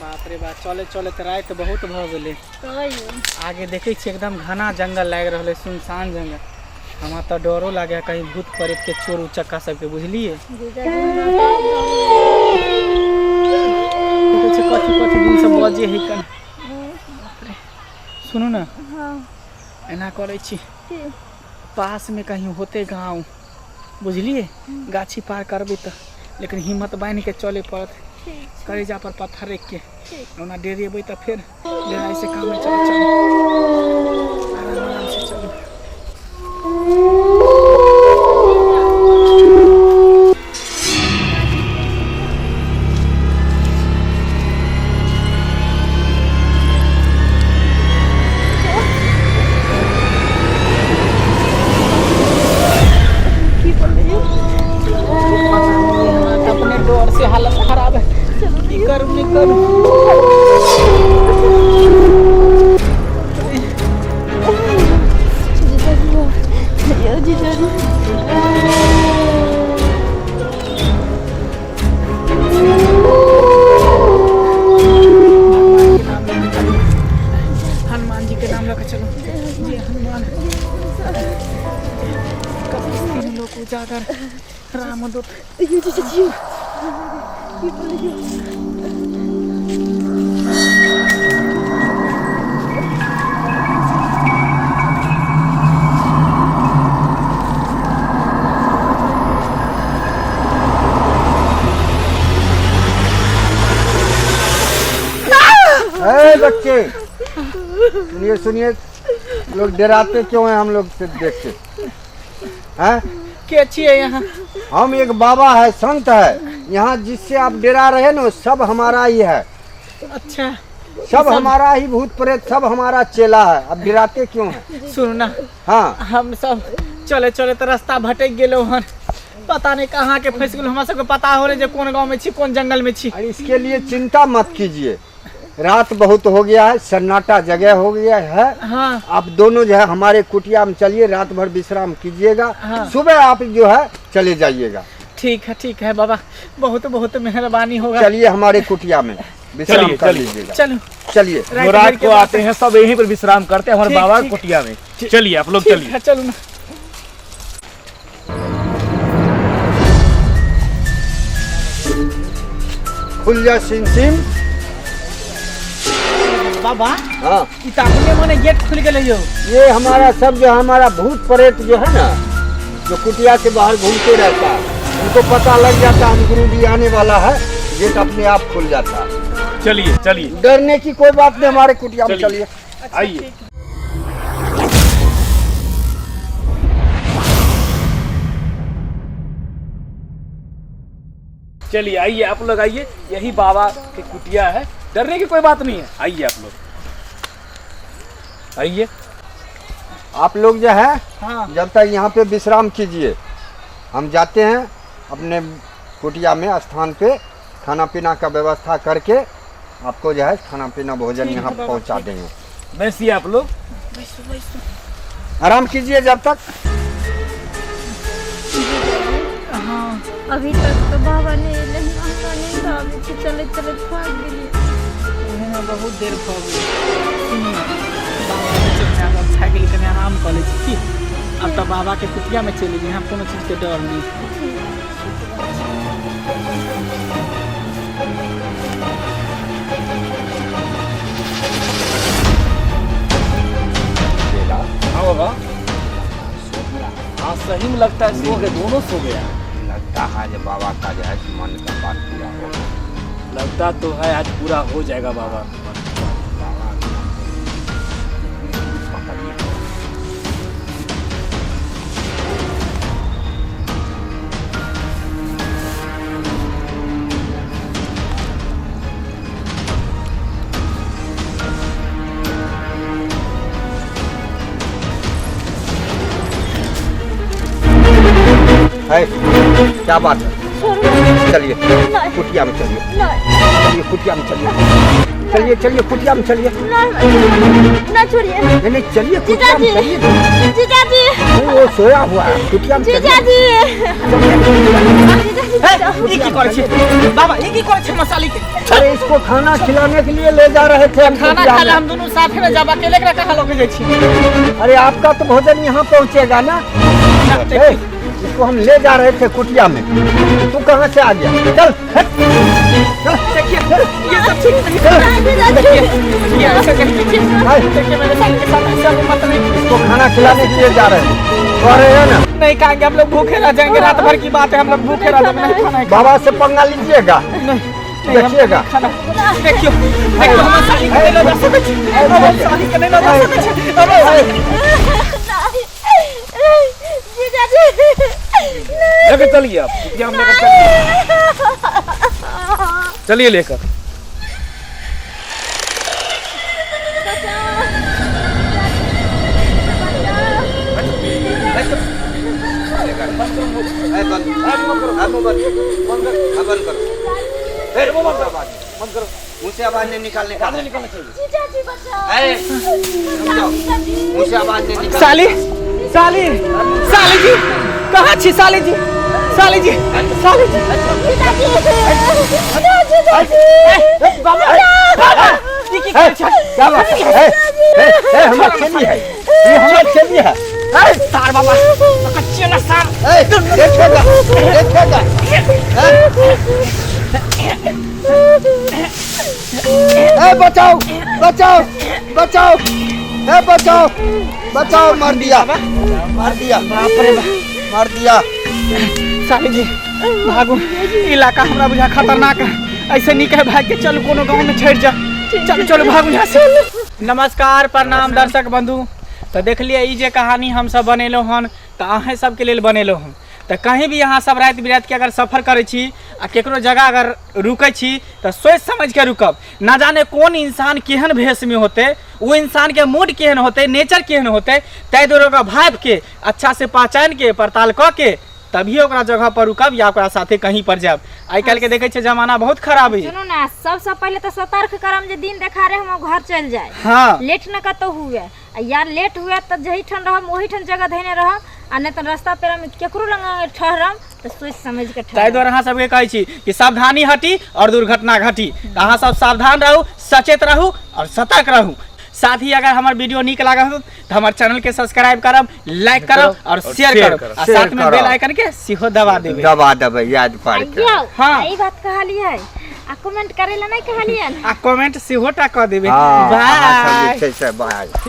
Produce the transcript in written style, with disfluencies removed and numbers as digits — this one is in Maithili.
बाप रे बाप, चले चले तऽ राति बहुत भऽ गेलै। तैयो आगे देखै छियै एकदम घना जंगल लागि रहल है, सुनसान जंगल। हमरा तऽ डरो लागे कहीं भूत प्रेत के चोर उचक्का सबके, बुझलियै? जीजाजी, हमरा तऽ डर लगैए। देखै छियै कथी कथी दिन से बजे है कन। सुनू ने। हाँ। एना करै छी। की? पास में कहीं होते गाँव, बुझलियै? गाछी पार करबै तऽ, लेकिन हिम्मत बान्हि के चले पड़त। ठीक छै। करेजा पर पत्थर रखि के। ठीक। ओना डेरेबै तऽ फेर डेराइ से काम नहि चलत। चलू, आराम आराम से चलू। की बोललियै? पता नहीं, हमरा तऽ अपने डर से हालत खराब है। की करू, नहि करू। जीजाजी, यौ जीजाजी। भगवान के नाम लेके चलू, हनुमान जी के नाम लऽ के चलू। जय हनुमान, कपीस तीन लोक उजागर, रामदूत। यौ जीजाजी, यौ की बोललियै? ए बच्चे, सुनिए सुनिए, लोग डराते क्यों हैं हम लोग से देख के, हैं? के छियै यहाँ? हम एक बाबा है, संत है। यहाँ जिससे आप डरा रहे ना, वो सब हमारा ही है। अच्छा। सब हमारा ही भूत प्रेत, सब हमारा चेला है। अब डराते क्यों हैं? सुनू ना। हाँ। हम सब चले चले तऽ रास्ता भटकि गेलहुँ हन, पता नहीं कहाँ के फंसि गेलहुँ। हमरा सबके पता हो रहे जे कोन गाँव में छी, कोन जंगल में छी। और इसके लिए चिंता मत कीजिए, रात बहुत हो गया है, सन्नाटा जगह हो गया है। हाँ। आप दोनों जो है हमारे कुटिया में चलिए, रात भर विश्राम कीजिएगा। हाँ। सुबह आप जो है चले जाइएगा। ठीक है, ठीक है बाबा, बहुत बहुत मेहरबानी होगा। चलिए, हमारे कुटिया में विश्राम चलिए, कर चलिए। लीजिएगा। चलो। चलिए। जो भर रात के को बात आते हैं सब यहीं पर विश्राम करते हैं हमारे ठीक, बाबा ठीक। कुटिया में। चलिए आप लोग। ठीक चलिए। है, चलू ना। खुल जा सिम सिम। बाबा। हाँ। ई तऽ अपने मने गेट खुलि गेलै यौ। ये हमारा सब जो हमारा भूत प्रेत जो है ना, जो कुटिया के बाहर घूमते रहता है, उनको पता लग जाता है हम गुरु जी आने वाला है, गेट अपने आप खुल जाता है। चलिए चलिए। डरने की कोई बात नहीं, हमारे कुटिया में चलिए। चलिए। आइए। चलिए, आइए आप लोग, आइए। यही बाबा की कुटिया है, डरने की कोई बात नहीं है। आइए आप लोग, आइए। आप लोग जो है हाँ। जब तक यहाँ पे विश्राम कीजिए, हम जाते हैं अपने कुटिया में स्थान पे, खाना पीना का व्यवस्था करके आपको जो है खाना पीना भोजन ठीक है यहाँ बाबा, पहुँचा ठीक। देंगे। बैसिए आप लोग। बैसू बैसू। आराम कीजिए जब तक। हाँ। अभी तक तो बाबा नहि एलै हन, हमरा नींद आबै छै, चलैत चलैत थाकि गेलियै। ओहेमे बहुत देर भऽ गेल। सुनू ने, बाबा के चलते आब थाकि गेली, कनि आराम कऽ लै छी की। आब तऽ बाबाके कुटियामे चलि एलियै, यहाँ कोनो चीजके डर नहि। चेला। हाँ बाबा, हाँ, सही में लगता है सो गए, दोनों सो गया। लगता है जो बाबा का जो है कि मन का बात पूरा हो गया। लगता तो है आज पूरा हो जाएगा बाबा। बाबा पकड़िए। है क्या बात है? छोड़ू। चलिए नहीं। कुटिया में चलिए। नहीं। चलिए, कुटिया में चलिए, चलिए चलिए, कुटिया में चलिए। नहीं, ना छोड़िए। नहीं नहीं, चलिए कुटिया में जीजाजी। चलिए। जीजाजी। नहीं, वो सोया हुआ है, कुटिया में चलिए। जीजाजी, जीजाजी। हे, ई की करै छी बाबा? ई की करै छी मसाली के? अरे, इसको खाना खिलाने के लिए ले जा रहे थे हम खाना कुटिया खा ले में। हम दुनू साथे में जाब, अकेले एकरा कहाँ लऽ के जाइ छी? अरे, आपका तो भोजन यहाँ पहुँचेगा ना। ए, इसको हम ले जा रहे थे कुटिया में, तू कहाँ से आ गया? चल हट, चल। देखिए, ये सब ठीक नहीं है। देखिए, ये ऐसे नहीं कीजिए। देखिए, मेरे साले के साथ ऐसा मत नहीं। इसको खाना खिलाने के लिए जा रहे हैं, कह रहे हैं ना। नहीं खाएंगे हम लोग, भूखे रह जाएंगे। रात भर की बात है, हम लोग भूखे रह जाएंगे। नहीं खाना है। बाबा से पंगा लीजिएगा। नहीं नहीं, हम देखिएगा। खाना। देखियो देखियो, हमर साली के नहीं लऽ जा सकै छी। हमर साली के नहीं लऽ जा सकै छी। हमर साली। जीजाजी। लेकर चलिए आप कुटिया में, लेकर चलिए, चलिए लेकर। मुंह से आवाज नहीं निकालने का। जीजाजी, बचाओ। ए, जीजाजी। मुंह से आवाज नहीं निकाल। साली, साली, साली जी, कहाँ छी साली जी? साली जी, साली जी। जीजाजी, जीजाजी। बाबा, बाबा, ई की करै छै? क्या बात है? ए, ए, ए, हमार चेली है, ये हमार चेली है। ए, सार बाबा, कच्चे ना सार। ए, देखेगा देखेगा। ए, बचाओ बचाओ बचाओ, ए, बचाओ बचाओ, मार दिया, मार दिया, बाप रे बाप। मार दिया। साली जी, भागू, इलाका हमरा बुझा खतरनाक है। ऐसे निक है, भाग के चलू, कोनो गांव में छड़ जा। चलू चलू, भागू यहाँ से। नमस्कार, प्रणाम दर्शक बंधु। तऽ देखलियै, ई जे कहानी हमसब बनेलहुँ हन तऽ अहेँ सबके लेल बनेलहुँ हन। तऽ कहीं भी अहाँ सब राति बिरातिके अगर सफर करै छी आ केकरो जगह अगर रुकै छी तऽ सोचि समझि के रुकब। ना जाने कोन इंसान केहन भेषमे होतै, ओ इंसानके मूड केहन होतै, नेचर केहन होतै। ताहि दुआरे ओकरा भापिके, अच्छा से पहचानि के, पड़ताल कऽ के तभी ओकरा जगह पर रुकब या ओकरा साथे कहीं पर जायब। आइ काल्हिके देखै छियै, जमाना बहुत खराब है। सुनू ना, सबसे पहिले तऽ सतर्क करम जे दिन देखारे हम घर चलि जाए। लेट न कतौ हुए आ या लेट हुए तऽ जही ठाम रहम ओही ठाम जगह धैने रहम, आ नहि तऽ रास्ता पेरा में केकरो लग ठहरम तऽ सोचि समझि के ताहि ठहरम। दुआरे अहाँ सबके कहै छी कि सावधानी हटी और दुर्घटना घटी। तऽ अहाँ सब सावधान रहू, सचेत रहू और सतर्क रहू। साथ ही अगर हमर वीडियो नीक लागल हो तऽ हमर चैनल के सब्सक्राइब करब, लाइक करब और शेयर शेयर करब करब। आ शेयर साथ में करब। बेल आइकन के सेहो दबा देबै। दबा देबै, याद पार के। यौ। हाँ। ई बात कहलियै आ कमेंट करे ला नहि कहलियै? आ कमेंट सेहो टा कऽ देबै। हाँ, अहाँ सब बाय। जे छै से बाय।